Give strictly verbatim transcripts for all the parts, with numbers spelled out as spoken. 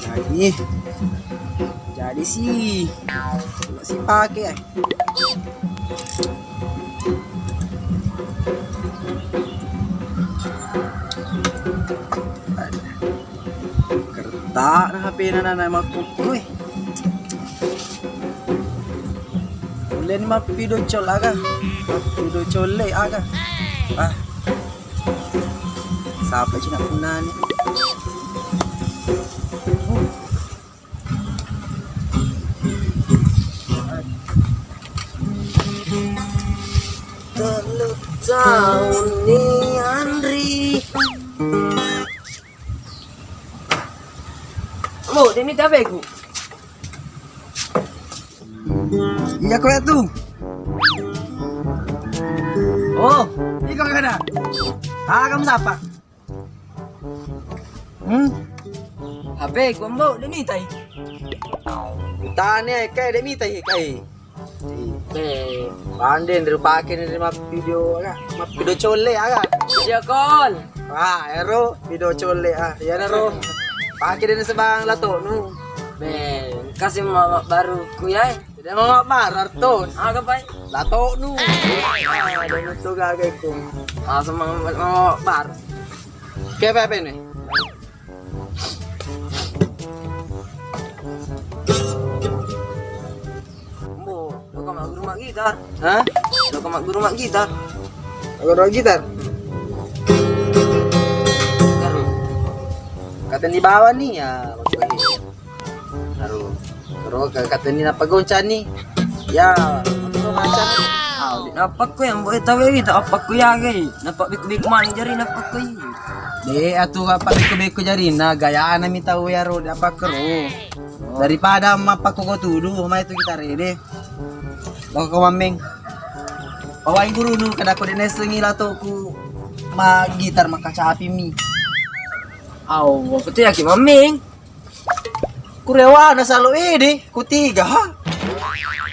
Jadi, jadi sih, si pake. Kertak na H P na, na, na, makkukku, eh. Ulleni mappido col aga. Mappido colle aga. Ah. Sapa cina punani? Tellu taun ni Andri. Mo, demi tabeku. Iya, kowe tu. Oh, iko kada. Ah, kamu siapa? Hmm? H P ku, Ambo, de' mitai. Tane, eh, kai, de' mitai, kai. Eh, pande, nri pake ni, mappidio, aga, mappidio colle, aga. Video call. Ah, ero, video colle, ah, iya naro. Pake de' ni sebang lato, nu. Be, kasih mama baru ku ya, eh. Jadi mama baru, Arto. Aga, pai? Lato, nu. Ah, dan itu gaga iku. Ah, sama mama baru. Ke apa, apa ini? Embo, lo ka magguru maggitar. Hah? Lo ka magguru maggitar. Magguru gitar? Terus. Kata ni bawa ni ya, maksudnya. Aduh, ro ka-, kata ni napa goncang ni? Ya, apa macam? Ah, napa ko yang buat tahu ini, tak apa ko ya, gai. Napa bik-bik man jari napa ko ini? De', atu apa beko-beko jarina, gayana mi tau yaro, de' apa kero. Daripada mappakko tudu, mai tu kita rede. Lo ko mammeng. Pawai guru nu, kada ko de' nessengi lato ku ma gitar makacapi mi. Au, aku tu yakin mammeng. Kurewana salo ede, kutiga, ha?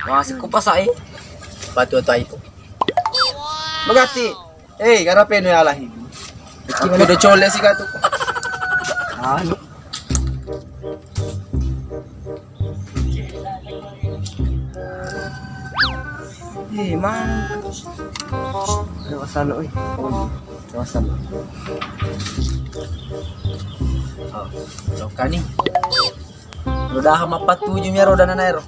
Masih ku pasai. Batu tu itu. Magatti. Eh, gara penu ya lahi. Udah cole sih katu. Anu. Eh, mang. Ada masalah, eh. Oh, iya. Ada masalah. Oh, coba nih. Udah mappatuju mi ero dana naero.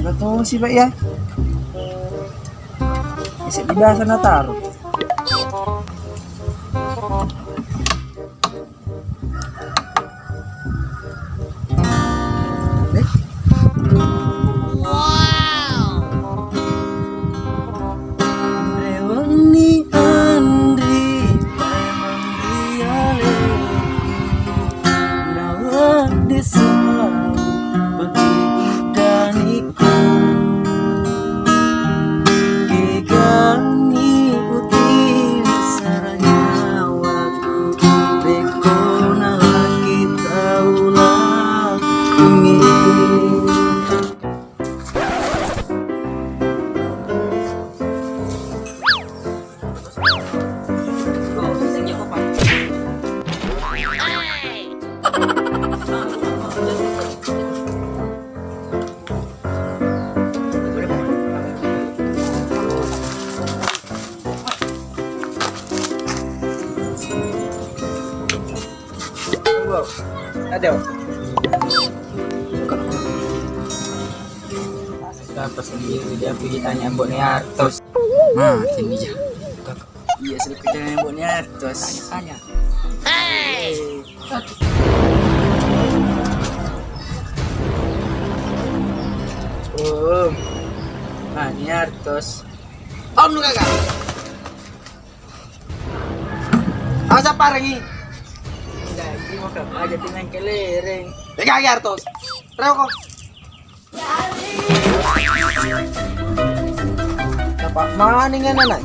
Ada tosi, Pak, ya. Bisa dibiasa na taruh. Rewanni Andri, Andri ale, nawa desa bagi dani Kegangi putih sarang nyawaku, rekko nalaki tau langi. Ada. Siapa sendiri dia pergi tanya Mbok Niartos. Nah, sini aja. Iya, sudah kerja yang buatnya terus. Tanya. Om. Nah, ini Artos. Om lu kagak. Asa parengi. Jadi mau kerja aja dengan kelereng. Pegang ya Artos. Reo kok. Napa maning anana?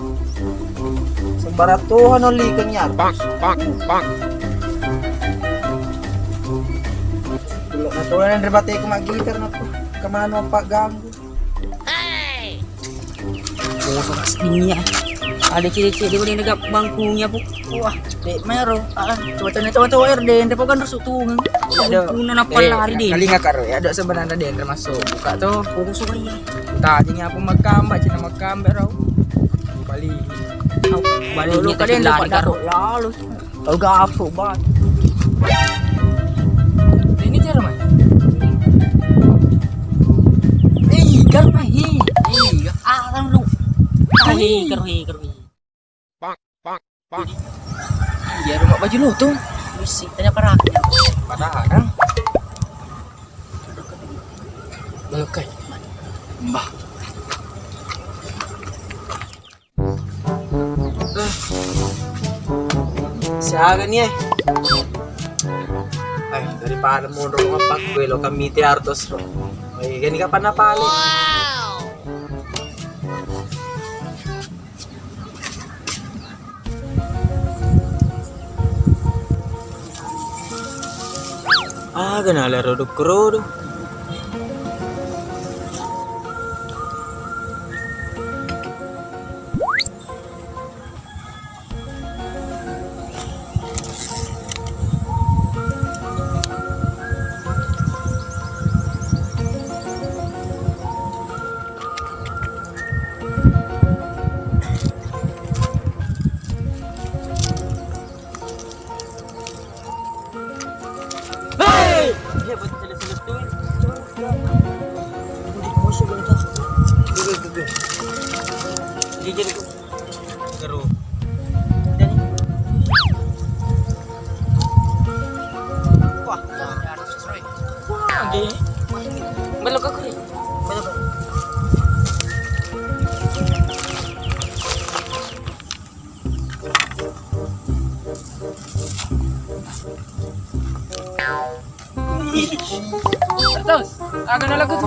Sembarang Tuhan oli kenyar. Bang, bang, bang. Tolong anre bateku maggitar nappa kemana apa ganggu. Bosok sedihnya. Ada ciri-ciri udah negap bangkunya, Bu. Wah, dek mero. Ah, coba tanya, coba, coba, R D, nanti pokoknya harus tuh. Ada. Guna napa lari deh. Kali nggak karo ya, ada sebenarnya deh, termasuk buka tuh. Bosok aja. Tadi ngapa makam, Mbak, cina makam, Mbak, rau. Bali. Bali. Lu ini kalian lari karo. Lalu. Kau gak apa, Bang? Ini cara, Mas. Eh, karo, Mas. Eh, eh, ah, kan lu. Ah, eh, karo, eh, karo, eh. Pak, pak, pak. Iya, rumah baju lu tuh. Bisi, tanya parah. Padahal kan. Oke. Mbah. Siaga ni, eh. Eh, daripada monro apa gue lo kami tiar terus. Eh, gini kapan apa ni? Aga nala rodok rodo. Hei! Iya, buat selesai tuh. Udah, masuk, udah. Dulu, dulu. Jujur, tuh. Seru. Dan wah, ada sesuai. Wah, gini. Belok aku nih. Belok. Terus, aga nala kutu.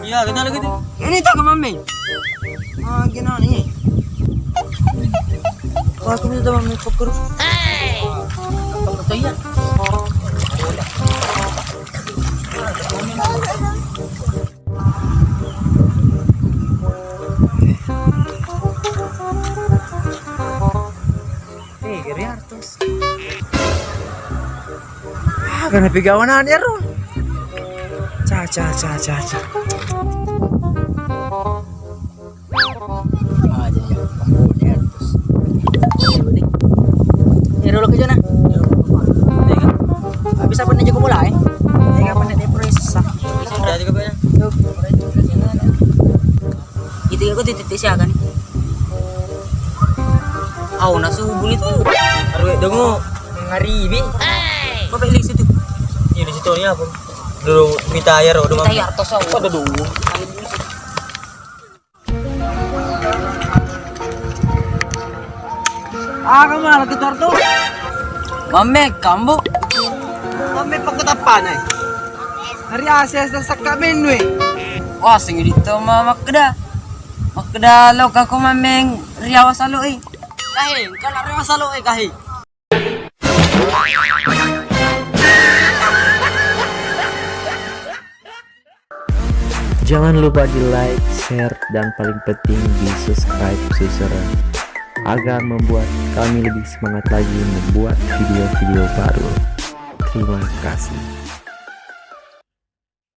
Iya, aga nala kutu. Ini tak ke mami. Ah, gini ni. Wah, aku minta mami fokur. Apa kata iya? Eh, geriartos. Ah, kena pigawanan ya, Ron. Ca, ca, ca, ca, ca. Ah, jadi ya, ampun, ya, terus. Ini dulu ke sana. Tega. Habis apa nih jago bola, eh? Tega apa nih, Pres? Sah. Bisa udah juga, Pak, ya? Yuk. Itu ya, aku titik siaga nih. Au, na subuh itu. Aduh, dongo. Ngaribi. Apa beli situ? Iya, di situ ya, apa? Dulu minta air, udah. Minta air, tos, au. Pada dulu. Aga mala kitor tu? Mamme, kambu. Mamme pakkutappa nai. Hari ases dan sakka menue. Wah, sing itu mah makkeda. Makkeda lo kako mamme riawa salo, eh. Kahe, engka na riawa salo, eh, kahe. Jangan lupa di like, share, dan paling penting di subscribe, saudara, agar membuat kami lebih semangat lagi membuat video-video baru. Terima kasih.